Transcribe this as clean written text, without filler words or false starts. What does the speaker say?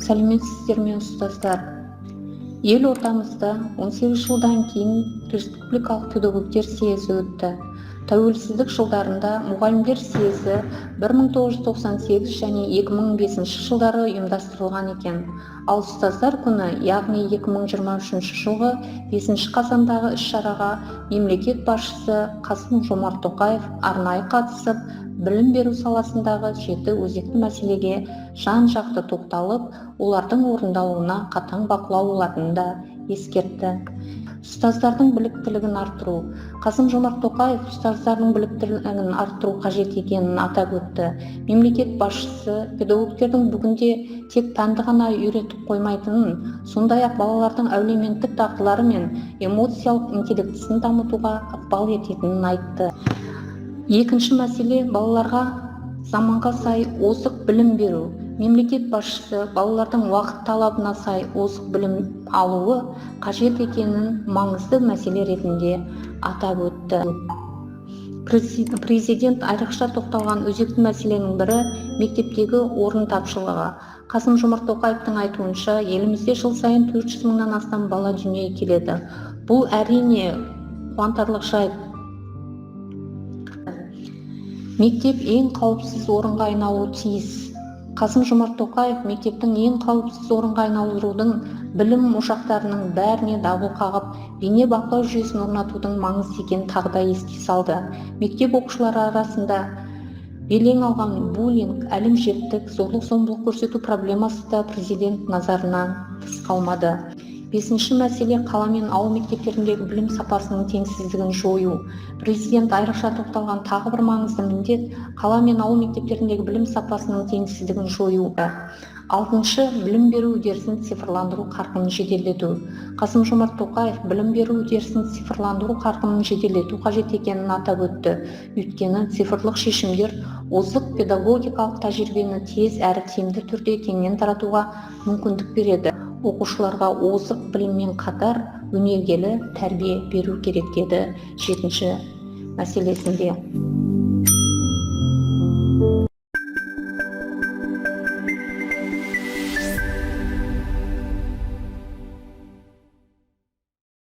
Сәлеметсіздер ме, ұстаздар! Елордамызда 18 жылдан кейін республикалық педагогтер съезі өтті. Тәуелсіздік жылдарында мұғалімдер съезі 1998 және 2005 жылдары ұйымдастырылған екен. Ал ұстаздар күні, яғни 2023 жылғы 5 қазандағы іс-шараға мемлекет басшысы Қасым-Жомарт Тоқаев арнайы қатысып, білім беру саласындағы жеті өзекті мәселеге жан-жақты тоқталып, олардың орындалуына қатаң бақылау болатынын да ескертті. Ұстаздардың біліктілігін арттыру. Қасым-Жомарт Тоқаев ұстаздардың біліктілігін арттыру қажет екенін атап өтті. Мемлекет басшысы педагогтердің бүгінде тек пәнді ғана үйретіп қоймайтынын, сондай-ақ балалардың әлеуметтік дағдылары мен эмоциялық интеллектісін дамытуға ықпал ететінін айтты. Екінші мәселе – балаларға заманға сай озық білім беру. Мемлекет басшысы балалардың уақыт талабына сай озық білім алуы қажет екенін маңызды мәселе ретінде атап өтті. Президент айрықша тоқталған өзекті мәселенің бірі – мектептегі орын тапшылығы. Қасым-Жомарт Тоқаевтың айтуынша, елімізде жыл сайын 400 мыңнан астам бала дүниеге келеді. Бұл, әрине, қуантарлық жайт. Мектеп ең қауіпсіз орынға айналуы тиіс. Қасым-Жомарт Тоқаев мектептің ең қауіпсіз орынға айналдырудың, білім ошақтарының бәріне дабыл қағып, бейне бақылау жүйесін орнатудың маңызды екенін тағы да еске салды. Мектеп оқушылары арасында белең алған буллинг, әлімжеттік, зорлық-зомбылық көрсету проблемасы да президент назарынан тыс қалмады. Бесінші мәселе – қала мен ауыл мектептеріндегі білім сапасының теңсіздігін жою. Президент айрықша тоқталған тағы бір маңызды міндет – қала мен ауыл мектептеріндегі білім сапасының теңсіздігін жою. Алтыншы – білім беру үдерісін цифрландыру қарқынын жеделдету. Қасым-Жомарт Тоқаев білім беру үдерісін цифрландыру қарқынын жеделдету қажет екенін атап өтті. Өйткені цифрлық шешімдер озық педагогикалық тәжірибені тез әрі тиімді түрде кеңінен таратуға мүмкіндік береді. Оқушыларға озық біліммен қатар өнегелі тәрбие беру керек, деді жетінші мәселесінде.